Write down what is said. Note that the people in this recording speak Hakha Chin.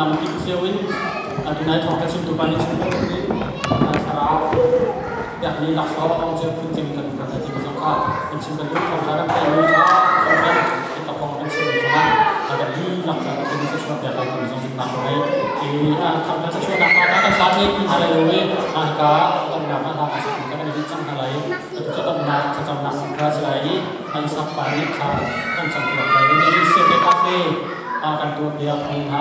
Lamkip cio in tunai thawng ka chimtu pa nih chim in thlarau pekmi laksawng cu phun kan kan ti zong kha kan chim kan duh. Thawngtha kan theihmi kha thawngtha ka kong kan chimmi cungah kan dihlak kan thluachuah pek lai timi zong zumhnak ka ngei. I thawngtha thluachuahnak pa kan sa te ti hna lai lo i hika tonnak ah hna sak kan i cang hna lai. Atu cu tonnak thlacamnak kha si lai i an sak pa nih kha kan cam piak lai. Ni siate cafe kan tuah piak hna.